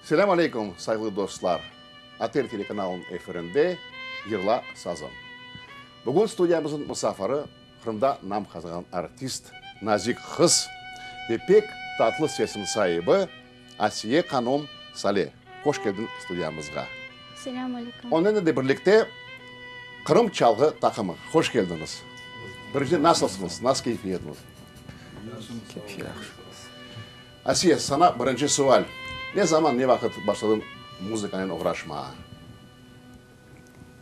Selâm aleyküm, sayğılı dostlar! ATR telekanalınıñ efirinde Yırla sazım. Bugün studiyamıznıñ musafiri Qırımda nam qazanğan artist, nazik qız ve pek tatlı sesiniñ saibi Asiye hanum Sale. Hoş keldiñ studiyamızğa. Selâm aleyküm. Onıñnen de birlikte Qırım çalğı taqımı. Hoş keldiñiz. Birinciden nasılsıñız? Nasıl keyfiyetiñiz? Yahşı. Asiye, saña birinci sual, ne zaman, ne vaqıt başladıñ muzıkanen oğraşmağa?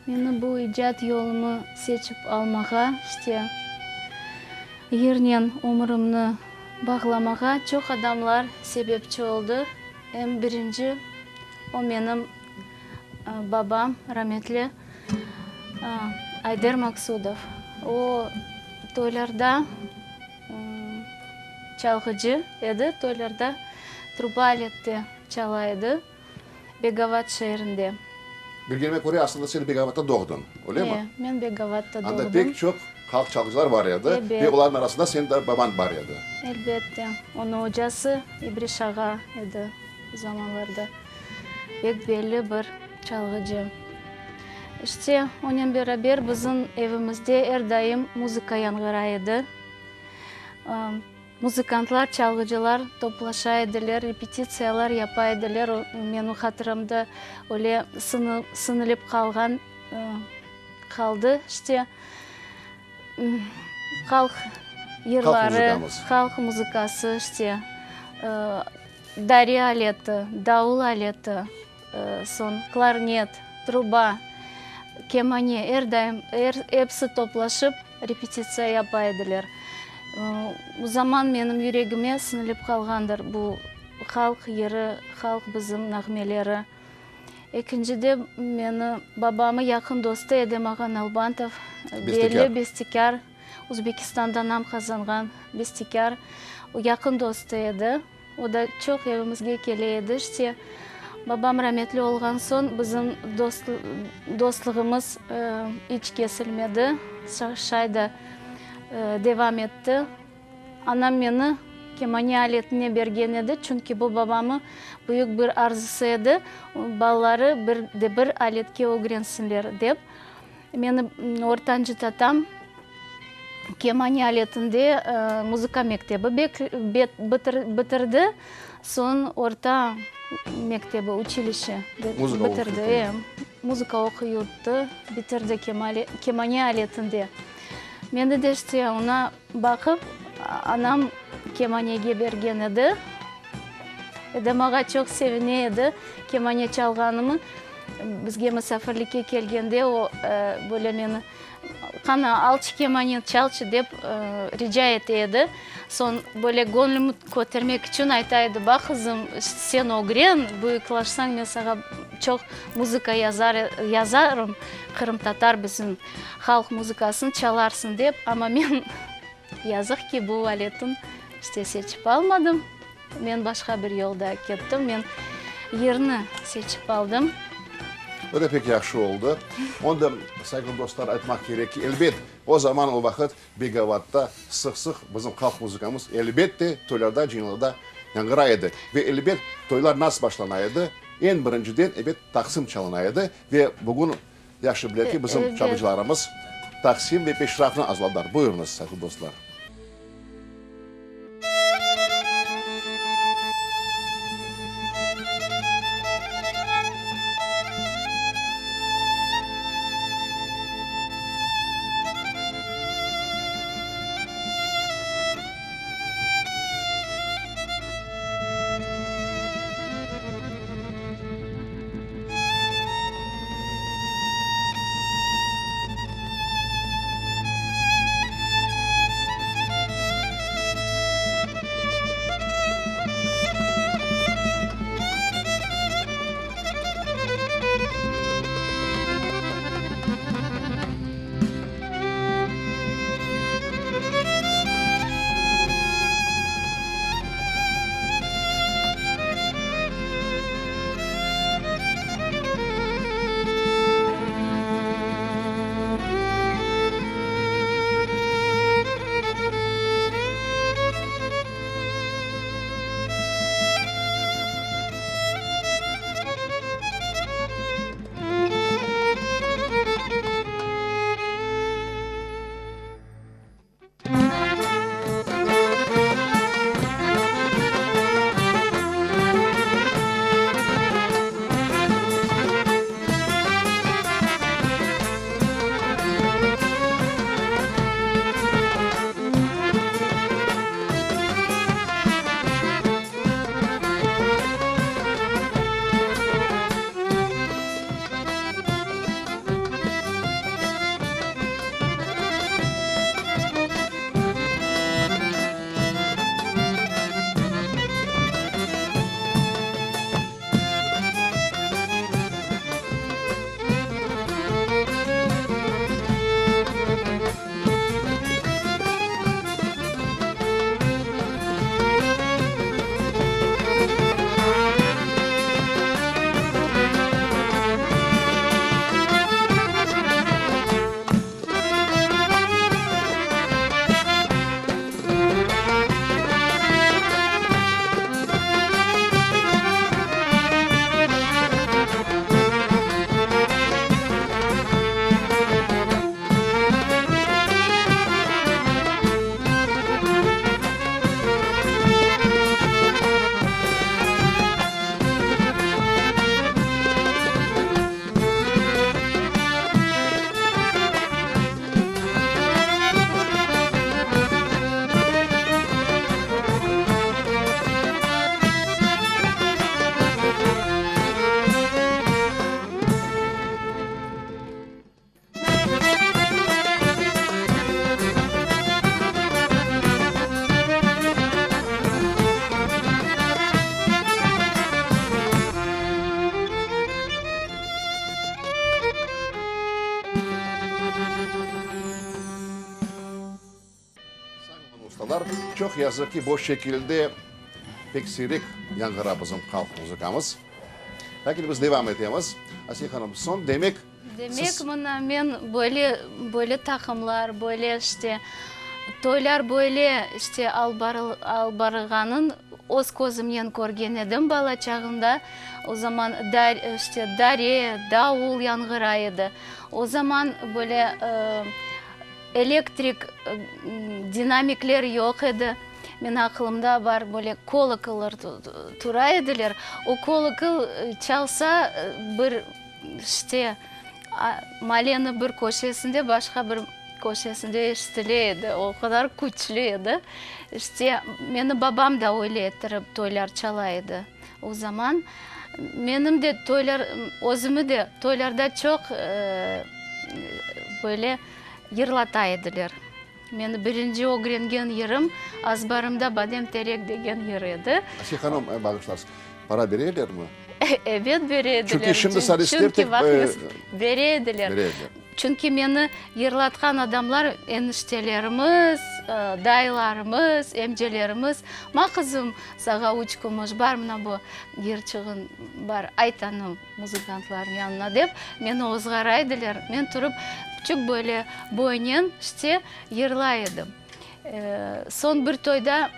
Meni bu icat yolumı seçip almağa, işte, yırnen ömürimni bağlamağa çoq adamlar sebepçi oldı. Eñ birinci, o menim babam, rametli Ayder Maksudov. O, toylarda Çalğıcı edi, toylarda truba alette çala edi, Begovat şeerinde. Bilgenime köre, aslında sen Begovatta doğdıñ, öyle mi? E, men Begovatta doğdım. Anda pek çoq halq çalğıcılar bar edi Ebet. ve olarnıñ arasında seniñ de babañ bar edi. Elbette. Onıñ ocası İbriş ağa edi o zamanlarda. Pek belli bir çalğıcı. İşte, onen beraber bizim evimizde er daim muzıka yañğıray edi. Muzıkantlar, çalğıcılar toplaşa ediler, repetitsiyalar yapa ediler. Menim hatıramda öyle siñilip qalğan, qaldı. İşte, halq yırları, halq muzıkası, işte, dare aleti, davul aleti. Soñ klarnet, truba, kemane, er daim, er, episi toplaşıp repetitsiya yapa ediler. O zaman menim yüregime siñilip qalğandır bu halq yırı, halq bizim nağmeleri. Ekincide, meni babamı yaqın dostu Edem ağa Nalbantov, belli bestekâr, Uzbekistanda nam qazanğan bestekâr, o yaqın dostu edi. O da çoq evimizge kele edi. İşte, babam rametli olğan soñ bizim dostluğımız iç kesilmedi, şay da devam etti. Anam meni kemane aletine bergen edi, çünki bu babamı büyük bir arzusı edi, balaları bir de bir aletke ögrensinler dep. Meni ortancı tatam kemane aletinde muzıka mektebi bitirdi, soñ orta mektebi, uçilişe, bitirdi, e, muzıka oquv yurtu bitirdi kemane aletinde. Meni de işte oña baqıp, anam kemanege bergen edi. Edem ağa çoq sevine edi kemane çalğanımı. Bizge musafirlikke kelgende o, böyle meni, Qana, alçı kemane, çalçı, dep rica ete edi. Soñ böyle göñlümi kötermek içün ayta edi, Baq, qızım, sen ögren, büyüklaşsañ men saña çoq muzıka yazar, yazarım, qırımtatar bizim halq muzıkasını çalarsıñ, dep. Amma men, yazıq ki, bu aletni işte seçip almadım. Men başqa bir yolda kettim, men yırnı seçip aldım. O da pek yahşı oldı. Onda, sayğılı dostlar, aytmaq kerek ki, elbet, o zaman, o vaqıt Begovatda sıq-sıq bizim halq muzıkamız, elbette, toylarda, cıyınlarda yañğıray edi. Ve, elbet, toylar nasıl başlana edi? Eñ birinciden, ebet, taqsim çalına edi. Ve bugün yahşı bile ki, bizim çalğıcılarımız taqsim ve peşrafnı azırladılar. Buyurıñız, sayğılı dostlar. çalalar. Çoq yazıq ki, bu şekilde pek siyrek yañğıra bizim halq muzıkamız. Lâkin biz devam etemiz. Asiye hanım, soñ demek, Demek, siz. mına men böyle, böyle taqımlar, böyle işte toylar böyle işte alıp alıp barılğanın öz közümnen körgen edim bala çağımda. O zaman işte dare, davul yañğıray edi. O zaman böyle elektrik dinamikler yoq edi. Men aqılımda bar, böyle kolokollar tura ediler. O kolokol çalsa, bir işte maleniñ bir köşesinde, başqa bir köşesinde eşitile edi. O qadar küçlü edi. İşte, meni babam da öyle ettirip toylar çala edi. O zaman menim de toylar, özümi de toylarda çoq böyle yırlata ediler. Meni birinci ögrengen yırım Azbarımda badem terek degen yır edi. Asiye hanım, bağışlarsız, para bere edilermi? Ebet bere ediler. Çünki şimdi solistler tek... Çünki baqıñız, bere ediler. Bere ediler. Çünki meni yırlatqan adamlar eniştelerimiz, dayılarımız, emcelerimiz, Ma, qızım, sağa üç kümüş, bar mına bu yırçığın bar, ayt anı muzıkantlarnıñ yanına, dep, meni ozğara ediler. Men turıp, küçük böyle boynen, işte, yırlay edim. Soñ bir toyda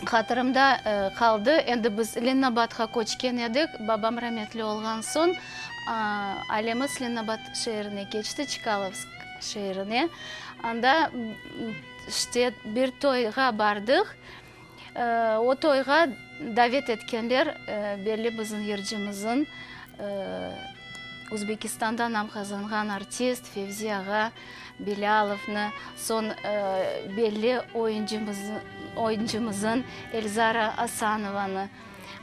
hatırımda qaldı, endi biz Leninabatqa köçken edik, babam rametli olğan soñ, ailemiz Leninabad şeerine keçti, Çkalovsk şeerine. Anda, işte, bir toyğa bardıq. O toyğa davet etkenler belli bizim yırcımızın, Özbekistanda nam qazanğan artist Fevzi ağa Bilâlovnı, soñ belli oyuncımızın Elzara Asanovanı.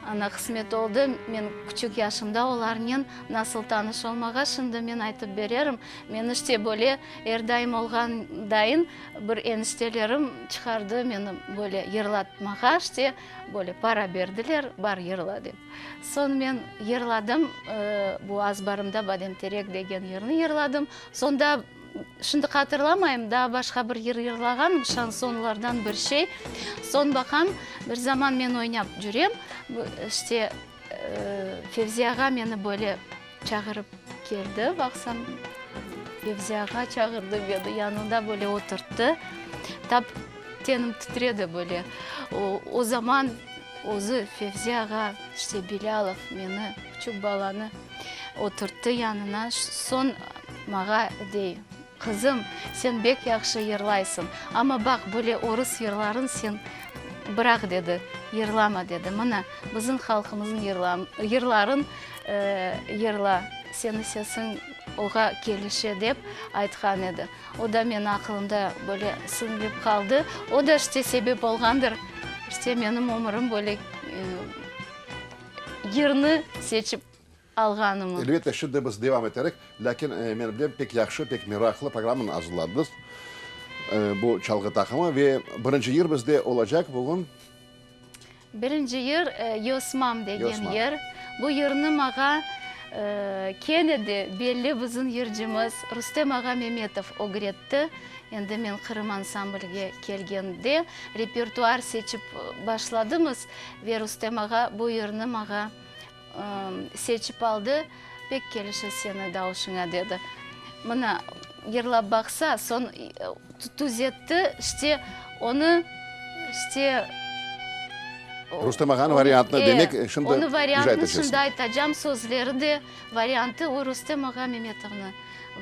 Ana, qısmet oldı, men küçük yaşımda olarnen nasıl tanış olmağa, şimdi men aytıp bererim. Men işte böyle er daim olğan dayın bir eniştelerim çıqardı meni böyle yırlatmağa, işte böyle para berdiler, bar yırla dep. Soñ men yırladım, bu Azbarımda badem terek degen yırnı yırladım. Soñ daa, şimdi hatırlamayım, daa başqa bir yır yırlağanım, şansonlardan bir şey. Soñ baqam, bir zaman men oynap cürem, işte, Fevzi ağa meni böyle çağırıp keldi, baqsam, Fevzi ağa çağırdı meni, yanında böyle oturttı. Tap tenim titredi böyle. O zaman özü Fevzi ağa, işte, Bilâlov meni, küçük balanı oturttı yanına, soñ mağa dey, Qızım, sen bek yahşı yırlaysıñ, amma baq, böyle orus yırların sen bıraq, dedi, yırlama, dedi, mına, bizim halqımıznıñ yırların yırla, seniñ sesiñ oğa kelişe, dep aytqan edi. O da menim aqılımda böyle siñilip qaldı. O da işte sebep olğandır, işte menim ömürim böyle yırnı seçip alğanımı. Elbette, şimdi biz devam eterik, lâkin men bilem, pek yahşı, pek meraqlı programmanı azırladıñız, bu çalğı taqımı ve birinci yır bizde olacaq bugün. Birinci yır Yosmam degen yır. Bu yırnı mağa kene de belli bizim yırcımız Rustem ağa Memetov ögretti. Endi men Qırım ansamblge kelgende repertuar seçip başladımız ve Rustem ağa bu yırnı mağa seçip aldı, pek kelişe seniñ davuşıña, dedi. Mına, yırlap baqsa, soñ tüzetti, işte, onı, işte. Rustem ağanıñ variantını, demek, şimdi icra eteceksin. Onıñ variantını şimdi aytacam, sözleri de, variantı, o Rustem ağa Memetovnıñ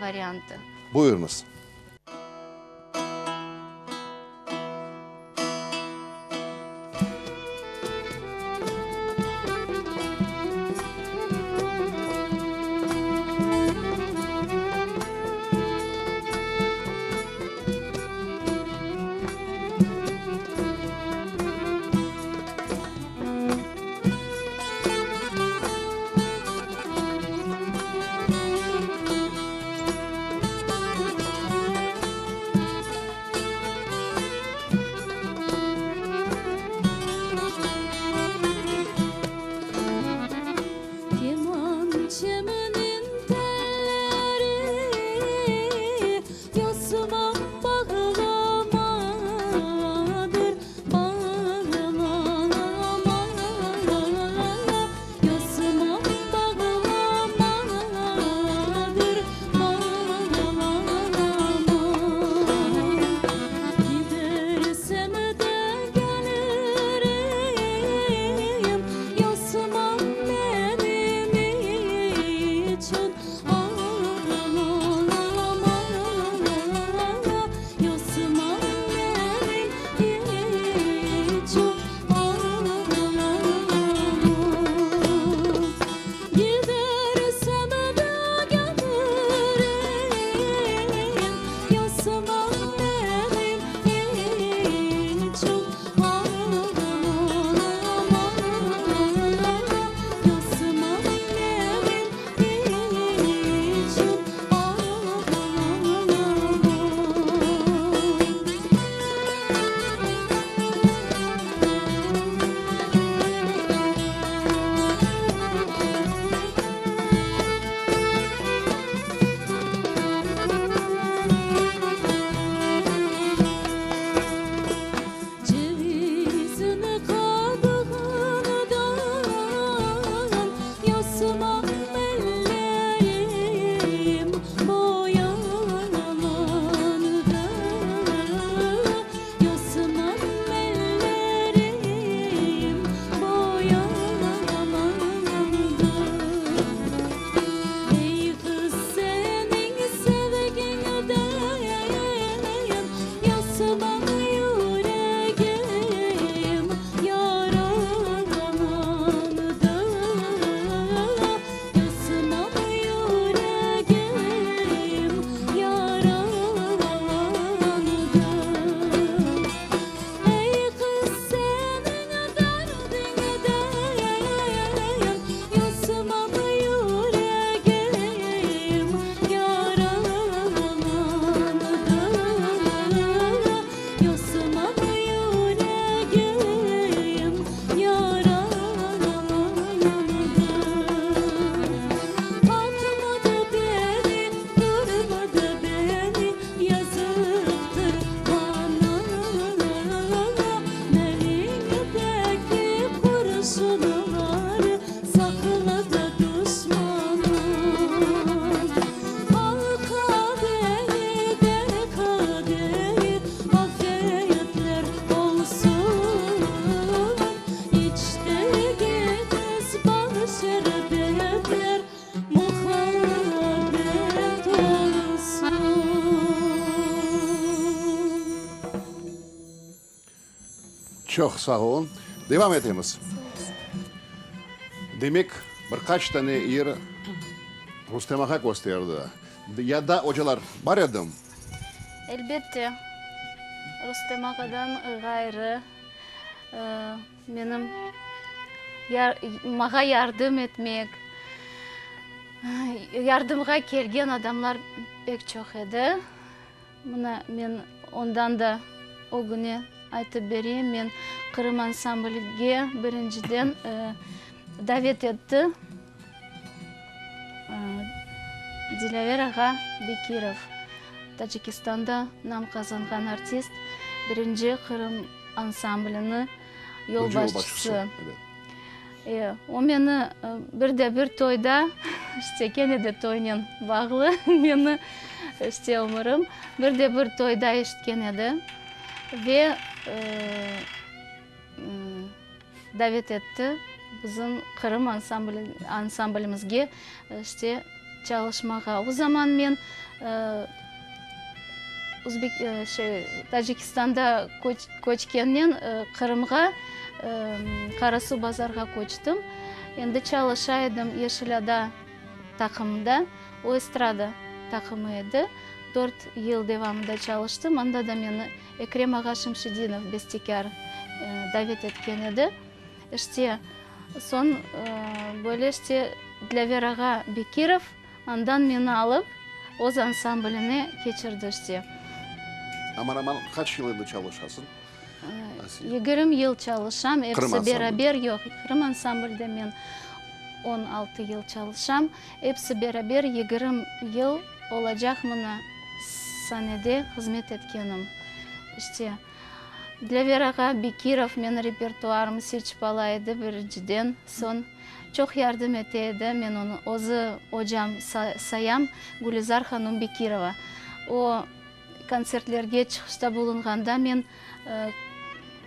variantı. Buyurıñız. Kemançemniñ telleri yosmam bağlaman. Çoq sağ oluñ. Devam etemiz. Demek, bir qaç tane yır Rustem ağa kösterdi. Ya da ocalar bar edimi? Elbette, Rustem ağadan ğayrı menim mağa yardım etmek, yardımğa kelgen adamlar pek çoq edi. Mına, men ondan da ögüne aytıp bereyim, men Qırım ansamblge birinciden davet etti Dilâver ağa Bekirov, Tacikistanda nam qazanğan artist, birinci Qırım ansamblini yolbaşçısı. E, o meni bir de bir toyda, işte, kene de toynen bağlı meni, işte, ömürim, bir de bir toyda eşitken edi ve davet etti bizim Qırım ansamblimizge, işte, çalışmağa. O zaman men Özbek, şey, Tacikistanda köçkennen Qırımğa, Qarasuvbazarğa köçtim. Endi çalışa edim Yeşil ada taqımında, o estrada taqımı edi. Dört yıl devamında çalıştım. Anda da meni Ekrem ağa Şemşedinov, bestekâr, davet etken edi. İşte, soñ böyle işte Dilâver ağa Bekirov andan meni alıp, öz ansambline keçirdi işte. Aman-aman qaç yıl endi çalışasıñ, Asiye? 20 yıl çalışam, episi beraber, yoq, Qırım ansamblde men 16 yıl çalışam, episi beraber 20 yıl olacaq mına sanede hızmet etkenim. İşte. Dilâver ağa Bekirov meni repertuarımı seçip ala edi birinciden, soñ çoq yardım ete edi, men onı özü ocam sayam, Gülizar hanum Bekirova. O, kontsertlerge çıqışta bulunğanda men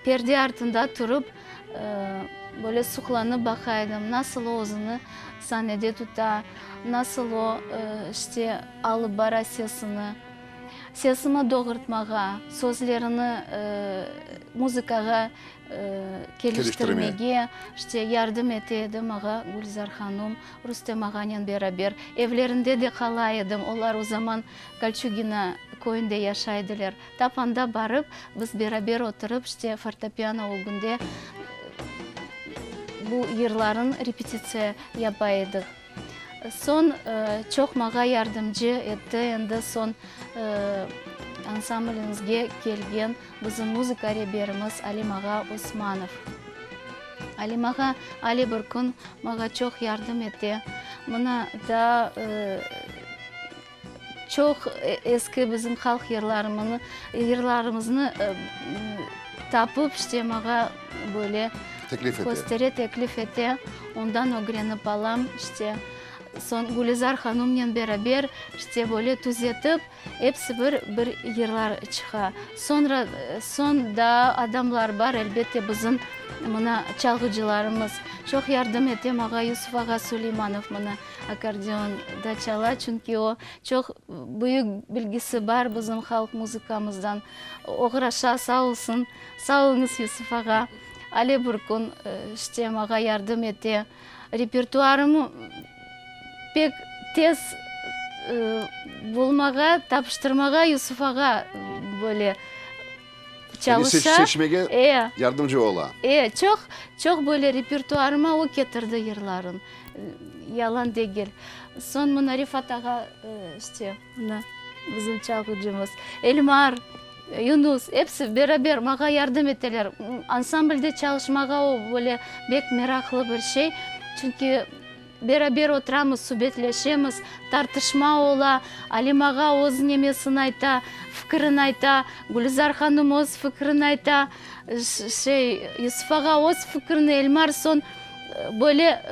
perde artında turıp, böyle suqlanıp baqa edim, nasıl o özüni sanede tuta, nasıl o, işte, alıp bara sesini. Sesini doğurtmağa, sözlerini muzıkağa keliştirmege, işte, yardım ete edi mağa Gülzar hanum, Rustem ağanen beraber. Evlerinde de qala edim, olar o zaman Kolçugino köyünde yaşay ediler. Tap anda barıp, biz beraber oturıp, işte, fortepiano ögünde bu yırların repetitsiya yapa edik. Soñ çoq mağa yardımcı etti, endi soñ ansamblimizge kelgen bizim muzıka reberimiz Alim ağa Osmanov. Alim ağa ale bir kün mağa çoq yardım ete. Mına daa çoq eski bizim halq yırlarımını, yırlarımıznı tapıp, işte mağa böyle köstere, teklif ete. Ondan ögrenip alam, işte. Soñ Gülizar hanumnen beraber, işte, böyle tüzetip, episi bir bir yırlar çıqa. Soñra, soñ daa adamlar bar, elbette, bizim mına çalğıcılarımız. Çoq yardım ete mağa Yusuf ağa Suleymanov mına. Akkordeonda çala, çünki o, çoq büyük bilgisi bar bizim halq muzıkamızdan oğraşa, sağ olsun, sağ oluñız, Yusuf ağa. Ale bir kün, işte, mağa yardım ete. Repertuarımı pek tez bulmağa, tapıştırmağa Yusuf ağa böyle çalışa. Seçmege yardımcı ola. E, çoq, çoq böyle repertuarıma o ketirdi yırların, yalan degil. Soñ mına Refat ağa, işte, mına bizim çalğıcımız, Elmar, Yunus, episi beraber mağa yardım eteler. Ansamblde çalışmağa o böyle bek meraqlı bir şey, çünki Beraber oturamız, subetleşemiz, tartışma ola, Alim ağa öz nemesini ayta, fikirini ayta, Gülizar hanım öz fikirini ayta, şey, Yusuf ağa öz fikirini, Elmar soñ böyle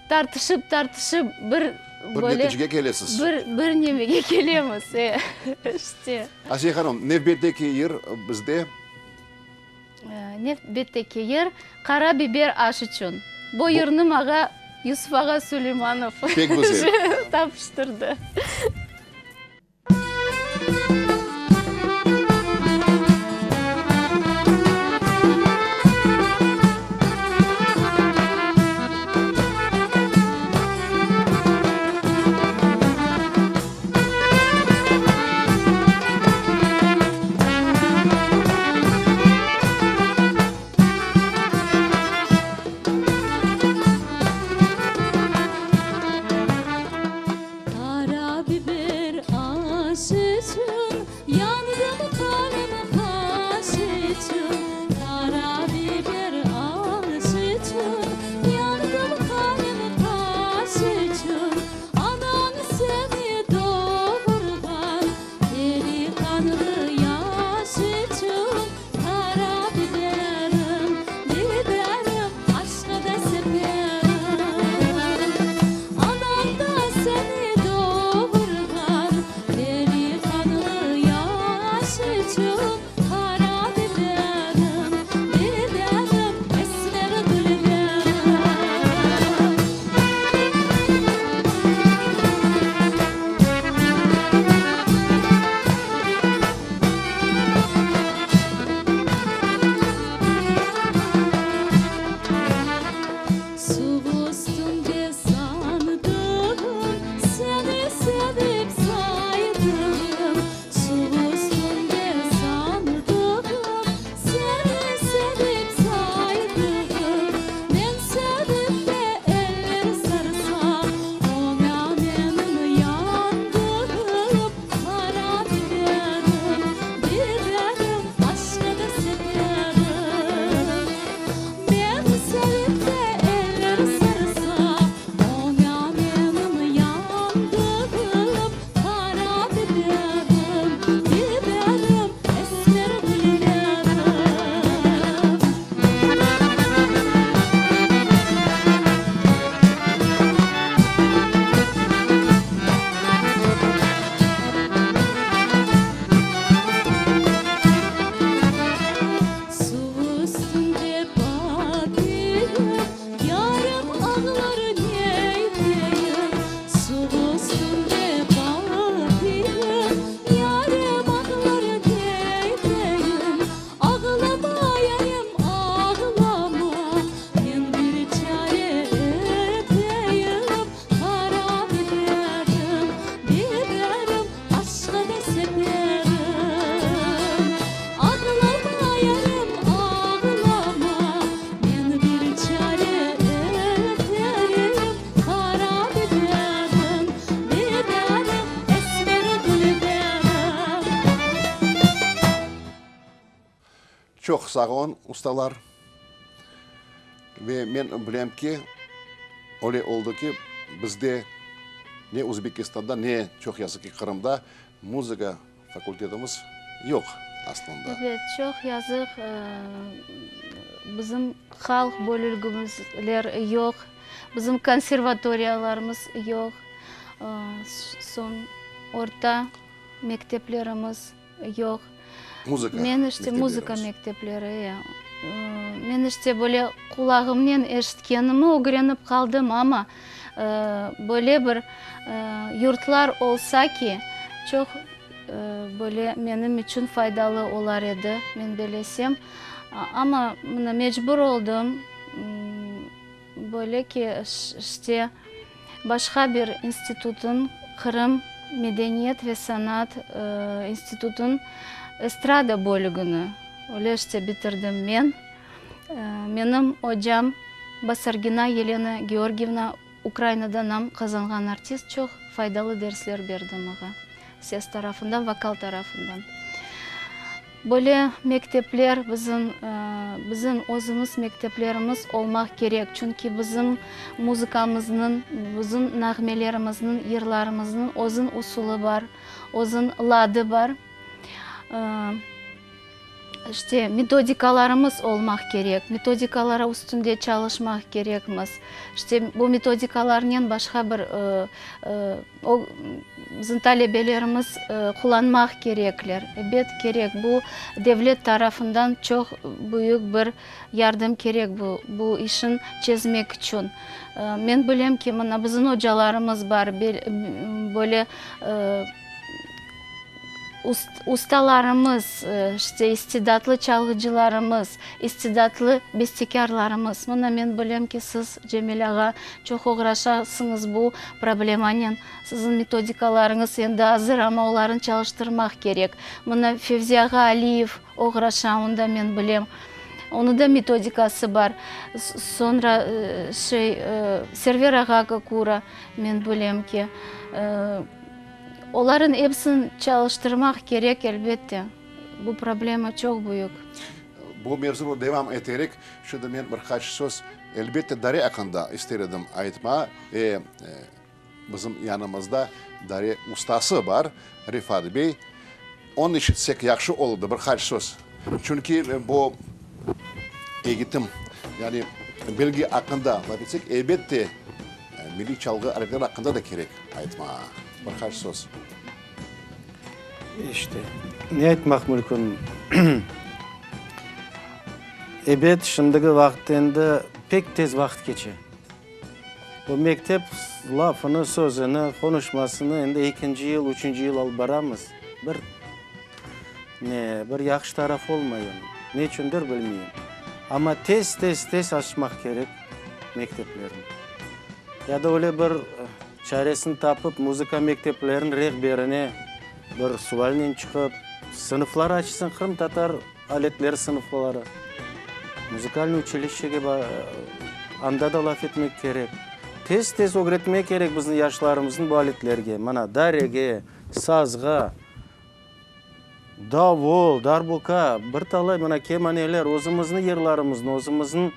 tartışıp, tartışıp bir Bir böyle neticege kelesiz. Bir, bir nemege kelemiz, e, işte. Asiye hanım, nevbetteki yır bizde. Nevbetteki yır, Qara biber aş içün. Bu yırnı mağa Yusuf ağa Suleymanov Pek güzel. tapıştırdı. Çoq sağ oluñ, ustalar. Ve men bilem ki, öyle oldı ki, bizde ne Özbekistanda, ne, çoq yazıq ki, Qırımda muzıka fakultetimiz yoq aslında. Ebet, çoq yazıq, bizim halq bölügimizler yoq, bizim konservatoriyalarımız yoq, soñ orta mekteplerimiz yoq. Muzıka Men işte muzıka mektepleri, e. Men işte böyle qulağımnen eşitkenimi ögrenip qaldım, amma böyle bir yurtlar olsa ki, çoq böyle menim içün faydalı olar edi, men belesem. Amma mına mecbur oldım, böyle ki, işte Başqa bir institutın, Qırım medeniyet ve sanat institutın estrada bölügini öyle işte bitirdim men. Menim ocam Basargina Yelena Georgiyevna, Ukrainada nam qazanğan artist, çoq faydalı dersler berdi maña, ses tarafından, vokal tarafından. Böyle mektepler bizim, bizim özümiz mekteplerimiz olmaq kerek, çünki bizim muzıkamıznıñ, bizim nağmelerimizniñ, yırlarımıznıñ özün usulı bar, özün ladı bar. İşte, metodikalarımız olmaq kerek, metodikalara üstünde çalışmaq kerekmiz. İşte, bu metodikalarnen başqa bir O, bizim talebelerimiz qullanmaq kerekler. Ebet, kerek. Bu, devlet tarafından çoq büyük bir yardım kerek bu, bu işin çezmek içün. Men bilem ki, mına, bizim ocalarımız bar, böyle Ustalarımız, işte, istidatlı çalğıcılarımız, istidatlı bestekârlarımız. Mına men bilem ki, siz, Cemil ağa, çoq oğraşasıñız bu problemanen. Siziñ metodikalarıñız endi azır, amma olarnı çalıştırmaq kerek. Mına Fevzi ağa Aliyev oğraşa, onı da men bilem. Onıñ da metodikası bar. Soñra, şey, Server ağa Kakura, men bilem ki. Olarnıñ episini çalıştırmaq kerek, elbette. Bu problema çoq büyük. Bu mevzunı devam eterek, şimdi men bir qaç söz, elbette, dare aqqında ister edim aytma. Ve bizim yanımızda dare ustası bar, Refat bey. Onı işitsek yahşı olurdı, bir qaç söz. Çünki bu egitim, yani bilgi aqqında laf etsek, elbette, milliy çalğı aletleri aqqında da kerek aytmağa. Bir qaç söz. İşte, ne aytmaq mümkün? Ebet, şimdiki vaqıt endi pek tez vaqıt keçe. Bu mektep lafını, sözüni, qonuşmasını endi ekinci yıl, üçünci yıl alıp baramız. Bir, ne, bir yahşı tarafı olmay onıñ. Ne içündir bilmeyim. Amma tez, tez, tez açmaq kerek mekteplerni. Ya da öyle bir çaresini tapıp, muzıka mektepleriniñ rehberine bir sualnen çıqıp, sınıflar açsın, qırımtatar aletleri sınıfları, muzıkalnıy uçilişçege anda da laf etmek kerek. Tez-tez ögretmek kerek bizni yaşlarımıznı bu aletlerge, mana, darege, sazğa, davul, darbuka, bir talay, mana, kemaneler, özümüzni yırlarımıznı, özümüzniñ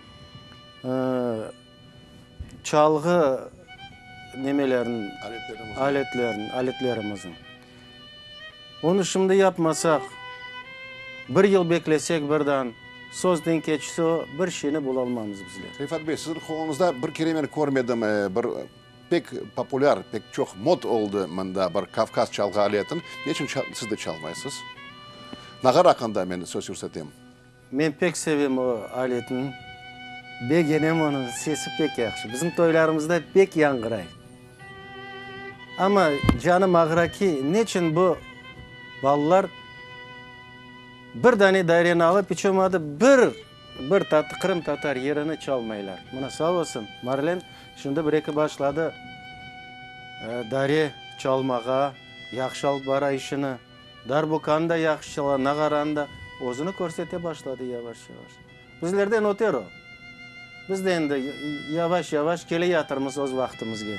çalğı nemelerin, aletlerin, aletlerimizni. Onı şimdi yapmasaq, bir yıl beklesek birdan, sozden keçse o, bir şeyni bulalmamız bizler. Refat bey, siziñ qoluñızda bir kere men körmedim, bir pek populâr, pek çoq mod oldı mında bir kavkaz çalğı aletin. Ne içün siz de çalmaysız? Nağar aqqında men söz yürsetem. Men pek sevem o aletni, begenem onı, sesi pek yahşı. Bizim toylarımızda pek yañğıray. Amma canım ağıra ki, neçün bu balalar bir dane daireni alıp, iç olmadı bir, bir qırımtatar yırını çalmaylar. Mına sağ olsun, Marlen şimdi bir-eki başladı daire çalmağa, yahşı alıp bara işini. Darbukanı da yahşı çala, nağaranı da. Özüni körsete başladı yavaş-yavaş. Bizlerden öter o. Biz de endi yavaş-yavaş kele yatırmız öz vaqtımızge.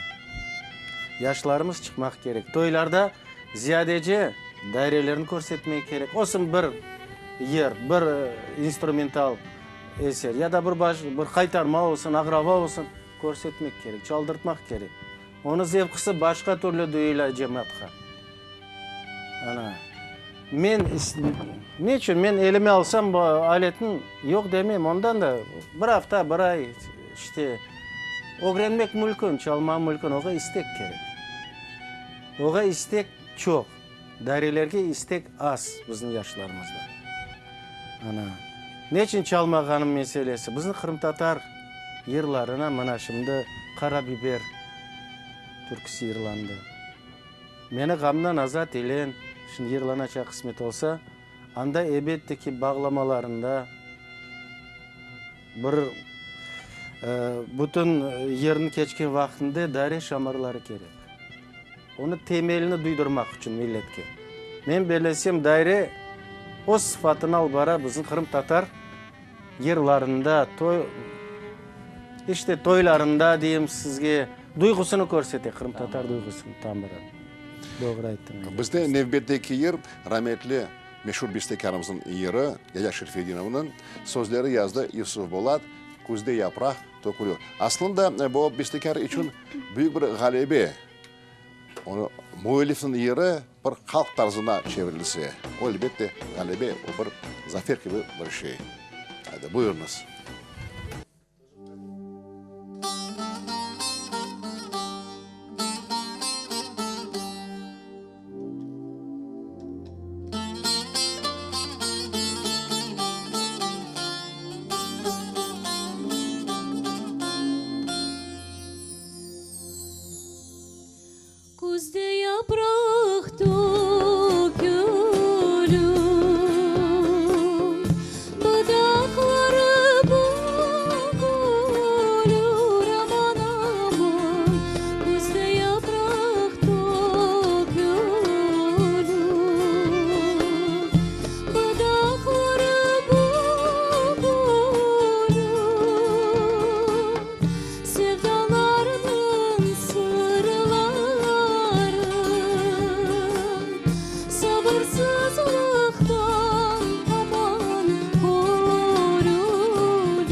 Yaşlarımız çıqmaq kerek. Toylarda ziyadece dairelerni körsetmek kerek. Olsun bir. yır, bir instrumental eser ya da bir baş, bir qaytarma olsun, aqraba olsun, körsetmek kerek, çaldırtmaq kerek. Onıñ zevqısı başqa türlü duyula cemaatqa. Ana, men, ne içün men elime alsam bu aletni, yoq demeyim, ondan da bir afta, bir ay, işte, ögrenmek mülkün, çalmaq mülkün, oğa istek kerek. Oğa istek çoq, dairelerge istek az bizim yaşlarımızda. Ana, ne içün çalmağanım meselesi, bizni qırımtatar yırlarına mına şimdi Qara biber türküsi yırlandı. Meni ğamdan azat eyleñ, şimdi yırlanacaq qısmet olsa, anda elbette ki bağlamalarında bir bütün yırnı keçken vaqtında daire şamarları kerek. Onı temelini duydurmaq içün milletke. Men bellesem daire öz sıfatını alıp bara bizim qırımtatar yırlarında, toy, işte toylarında deyim sizge, duyğusını körsete, qırımtatar duyğusını, tamırı. Doğru ayttıñ. Bizde nevbetteki yır rametli meşur bestekârımıznıñ yırı, Yaya Şerfedinovnıñ sözleri yazdı Yusuf Bolat, Küzde yapraq tökülür. Aslında bu bestekâr içün büyük bir ğalebe. Onı müellifniñ yırı bir halq tarzına çevirilse, o, elbette, ğalebe, o bir zafer kibi bir şey. Ayda, buyurıñız. Küzde yapraq tökülür, Budaqları bükülür, Aman, aman, küzde yapraq tökülür, Budaqları bükülür. Sevdalarnıñ sırları Sabırsızlıqtan aman körülür.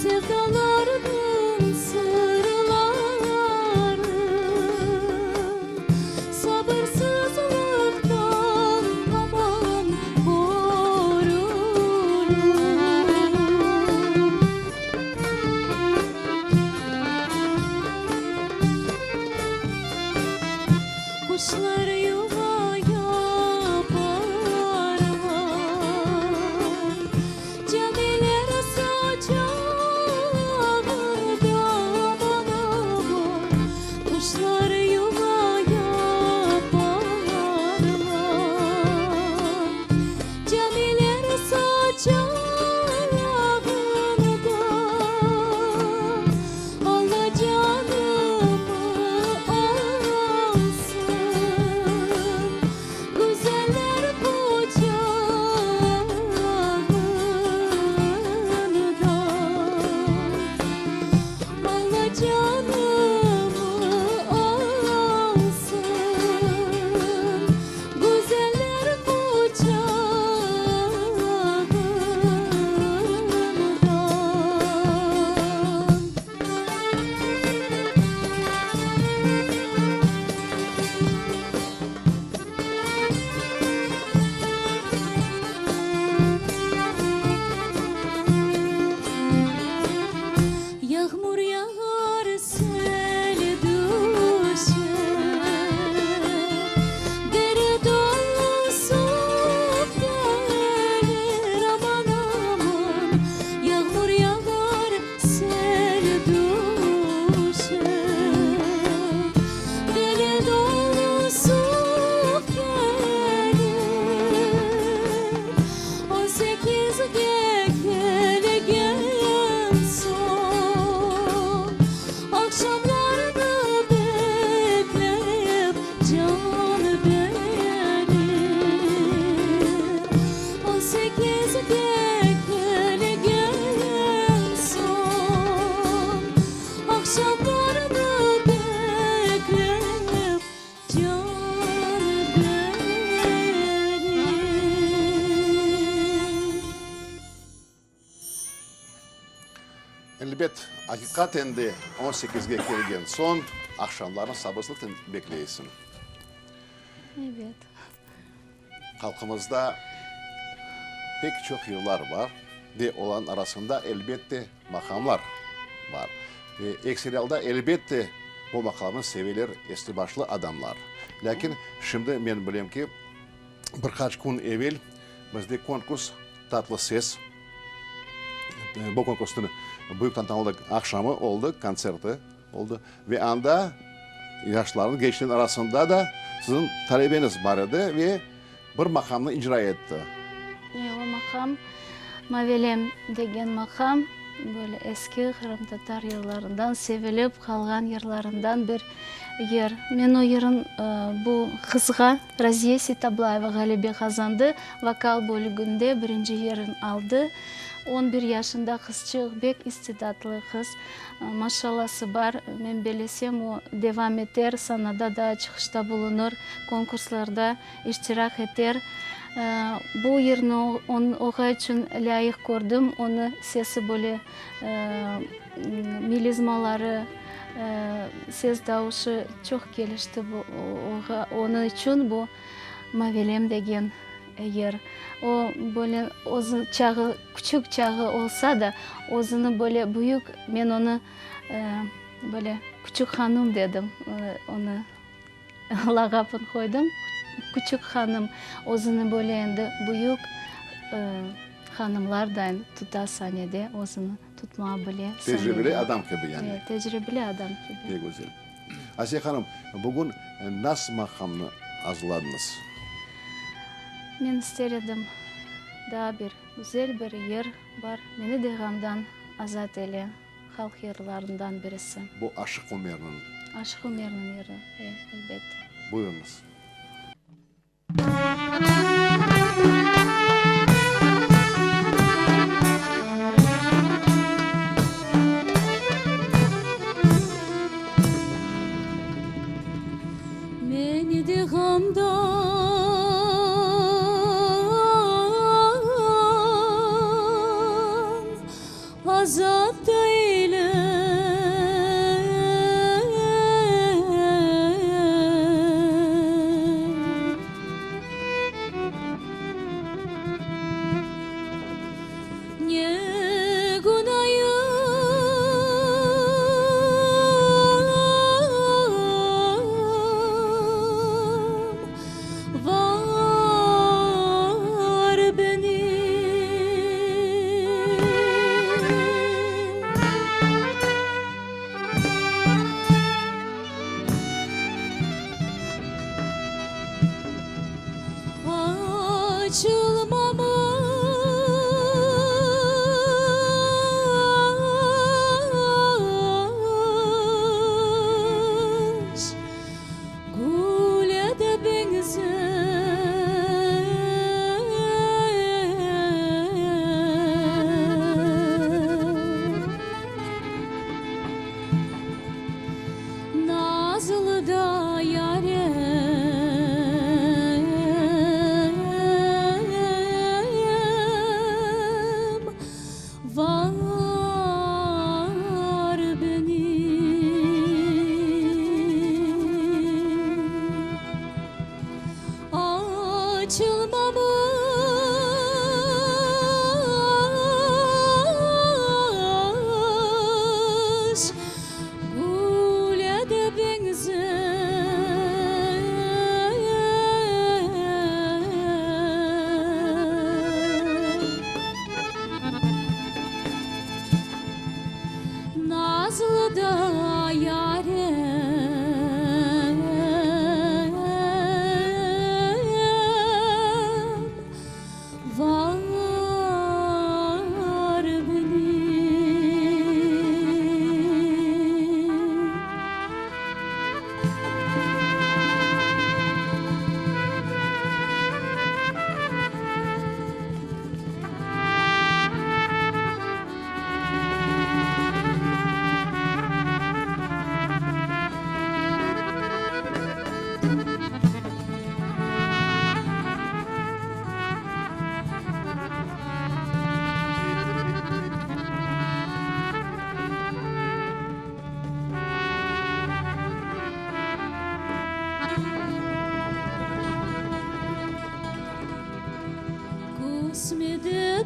Sevdalarnıñ sırları Sabırsızlıqtan aman körülür. Quşlar yuva yaparlar, Camiler saçağında aman aman, Quşlar yuva yaparlar, Camiler saçağında Alla canımı alsın. Ebet, aqiqaten de on sekizge kelgen soñ aqşamlarnı sabırsızlıqnen bekleysiñ. Ebet. Halqımızda pek çoq yırlar bar ve olarnıñ arasında, elbette, maqamlar bar. Ve ekseri alda, elbette, bu maqamnı seveler esli-başlı adamlar. Lâkin şimdi men bilem ki, bir qaç kün evel bizde konkurs Tatlı ses, bu konkursnıñ büyük tantanalı aqşamı oldı, kontserti oldı ve anda yaşlarnıñ, gençlerniñ arasında da siziñ talebeñiz bar edi ve bir maqamnı icra etti. E, o maqam, Mavelem degen maqam, böyle eski qırımtatar yırlarından, sevilip qalğan yırlarından bir yır. Men o yırın bu qızğa, Raziye Seytablayeva ğalebe qazandı, vokal bölüginde birinci yerin aldı. On bir yaşında qızçıq, bek istidatlı qız. Maşallası bar, men bellesem, o devam eter, sanada daa çıqışta bulunır, konkurslarda iştirak eter. Bu yırnı oğa içün lâyıq kördim, onı sesi böyle melizmaları, ses davuşı çoq kelişti bu oğa, onıñ içün bu Mavelem degen yır. O böyle özü çağı, küçük çağı olsa da, özüni böyle büyük, men onı böyle Küçük hanım dedim, onı lağapın qoydım, Küçük hanım. Özüni böyle endi büyük hanımlardayın tuta sanede özüni. Tutmağa bile. Tecribeli adam kibi yani. Evet, tecribeli adam kibi. Pek güzel. Asiye hanım, bugün nasıl maqamnı azırladıñız? Men ister edim, daa bir güzel bir yır bar, Meni de ğamdan azat eyle halq yırlarından birisi. Bu Aşıq Umerniñ. Aşıq Umerniñ yırı, e, elbette. Buyurıñız. Meni de ğamdan azat eyle. Ne günayım var benim. Açılmamış güle de beñzer. Nazlı da yarem var benim. Açılmamış güle de beñzer.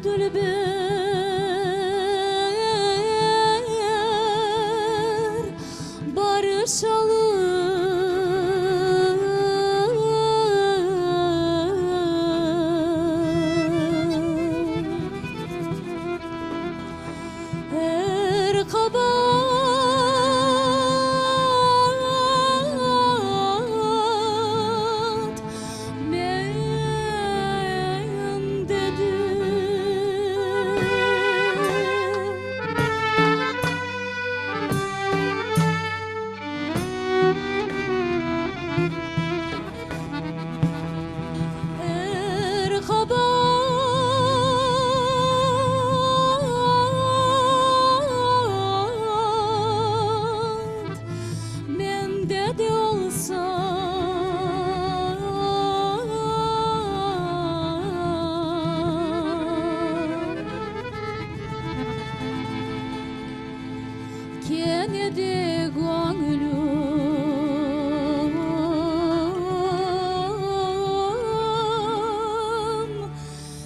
Dülber barışalım. Er qabaat mendedir. Er qabaat mende de olsa. Kene de göñlüm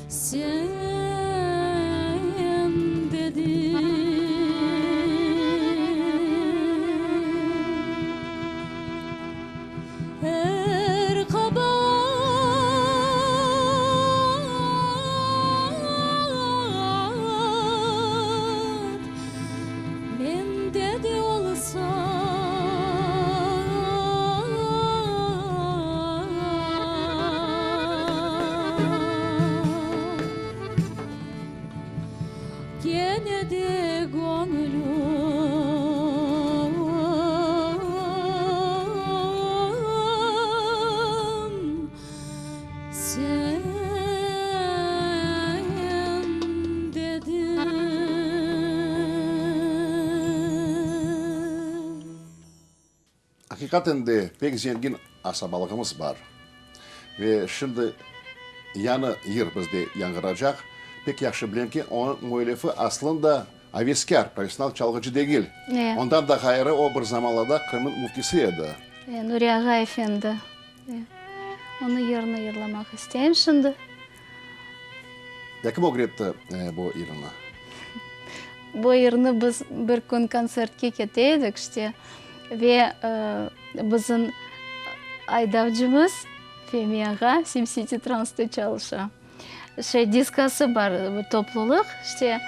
sendedir. Er qabaat mende de olsa. Kene de göñlüm sendedir. Aqiqaten de pek zengin asabalığımız bar. Ve şimdi yañı yır bizde yañğıracaq. Pek yahşı bilem ki, onıñ müellifi aslında aveskâr, professional çalğıcı degil. Ondan da ğayrı o bir zamanlarda Qırımnıñ müftisi edi. Nuri ağa efendi. Onı yırnı yırlamaq isteyim şimdi. Ya kim ögretti bu yırnı? Bu yırnı biz bir kün kontsertke kete edik işte ve bizim aydavcımız Femi ağa SimSitiTransta çalışa. Şey, diskası bar, bu toplulıq, işte,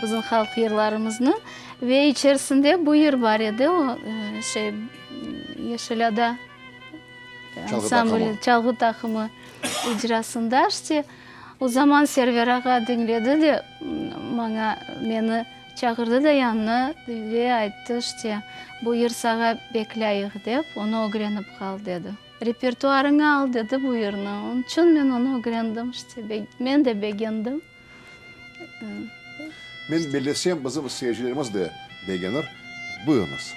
bizim halq yırlarımıznı ve içerisinde bu yır bar edi, o, şey, Yeşil Ada ansambli, çalğı taqımı icrasında, işte, o zaman Server ağa diñledi de, maña, meni çağırdı da yanına ve ayttı, işte, bu yır saña bek lâyıq dep, onı ögrenip qal, dedi. Repertuarıña al, dedi, bu yırnı. Onıñ içün men onı ögrendim, işte, men de begendim. Men bellesem, bizim seyircilerimiz de begenir. Buyurıñız.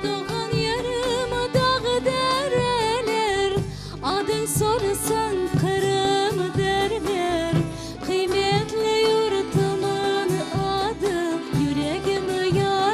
Doğğan yerim dağ-dereler, Adıñ sorsañ Qırım derler. Qıymetli yurtumıñ adı, Yüregim yaraladı.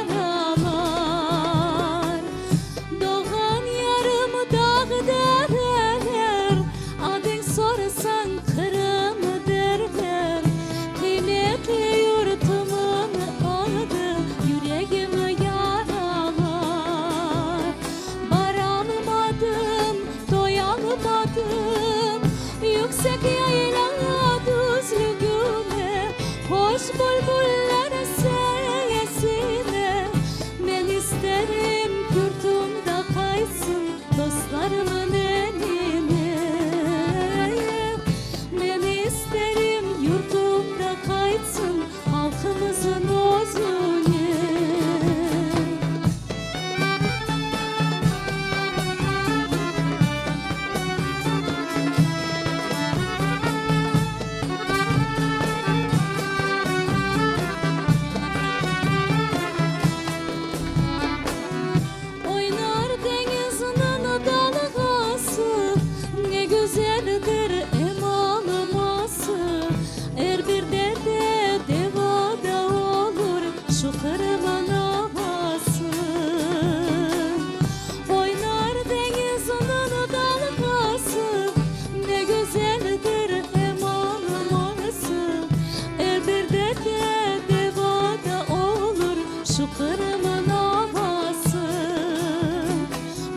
Qırımın avası.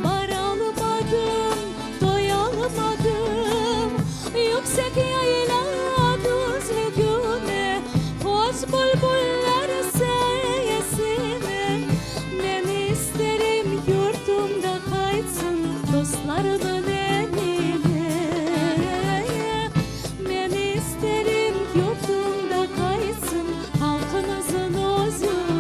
Baralmadım, toyalmadım, Yüksek yayla düzlügüne, Hoş bülbuller sesine. Men isterim yurtum da qaytsın Dostlarımın eline. Men isterim yurtum da qaytsın Halqımızın özüne.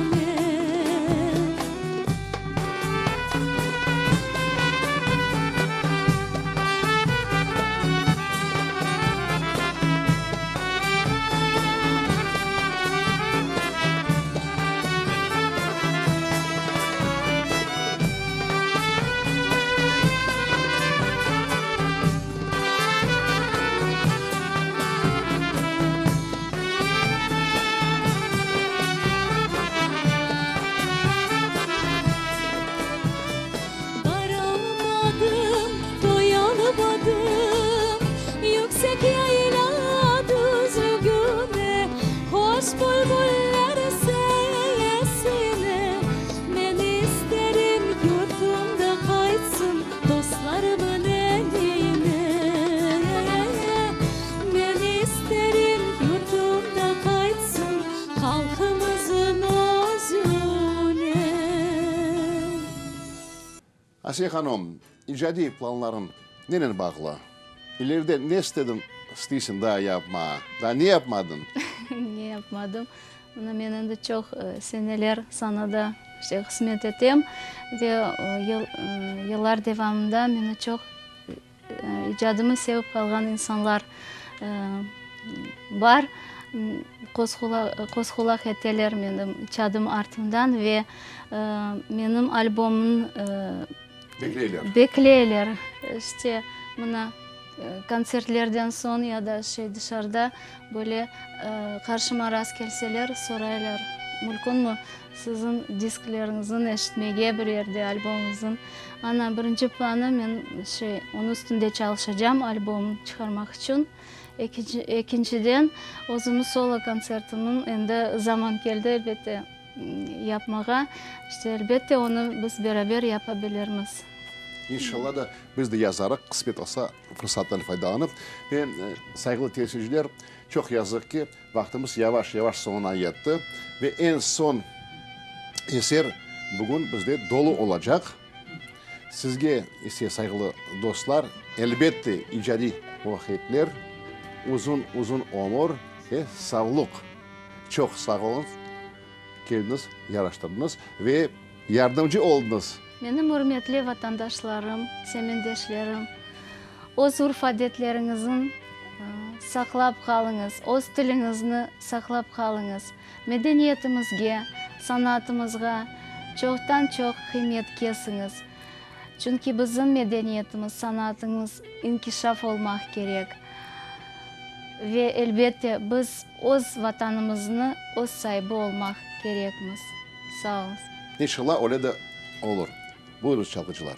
Baralmadım, toyalmadım, Yüksek yayla düzlügüne, Hoş bülbuller sesine. Men isterim yurtum da qaytsın Dostlarımın eline. Men isterim yurtum da qaytsın Halqımızın özüne. Asiye hanım, icadiy planlarıñ nenen bağlı? İleride ne istediñ, isteysiñ daa yapmağa? Daa ne yapmadıñ? Ne yapmadım? Mına men endi çoq seneler sanada işte hızmet etem ve yıllar devamında meni çoq icadımı sevip qalğan insanlar bar. Köz qulaq eteler menim icadım artımdan ve menim albomnıñ Bekleyler. Bekleyler. İşte, mına, kontsertlerden soñ ya da şey dışarıda böyle qarşıma rast kelseler, soraylar, mülkünmi siziñ diskleriñizni eşitmege bir yerde, albomıñıznıñ. Ana, birinci planı men şey, onıñ üstünde çalışacam, albom çıqarmaq içün. Ekinciden, özümiñ solo kontsertimniñ endi zaman keldi, elbette, yapmağa. İşte, elbette, onı biz beraber yapa bilirmiz. İnşallah da biz de yazarıq, qısmet olsa, fırsattan faydalanıp. Ve, sayğılı teleseyirciler, çoq yazıq ki, vaqtımız yavaş-yavaş soñuna yetti. Ve eñ soñ eser bugün bizde dolu olacaq. Sizge ise, sayğılı dostlar, elbette, icadiy muvafaqiyetler, uzun-uzun ömür ve savluq. Çoq sağ oluñız, keldiñiz, yaraştırdıñız ve yardımcı oldıñız. Menim ürmetli vatandaşlarım, semendeşlerim, öz urf-adetleriñizni saqlap qalıñız, öz tiliñizni saqlap qalıñız. Medeniyetimizge, sanatımızğa çoqtan-çoq qıymet kesiñiz. Çünki bizim medeniyetimiz, sanatımız inkişaf olmaq kerek. Ve, elbette, biz öz Vatanımıznı öz saibi olmaq kerekmiz. Sağ oluñız. İnşallah öyle de olur. Buyurıñız, çalğıcılar.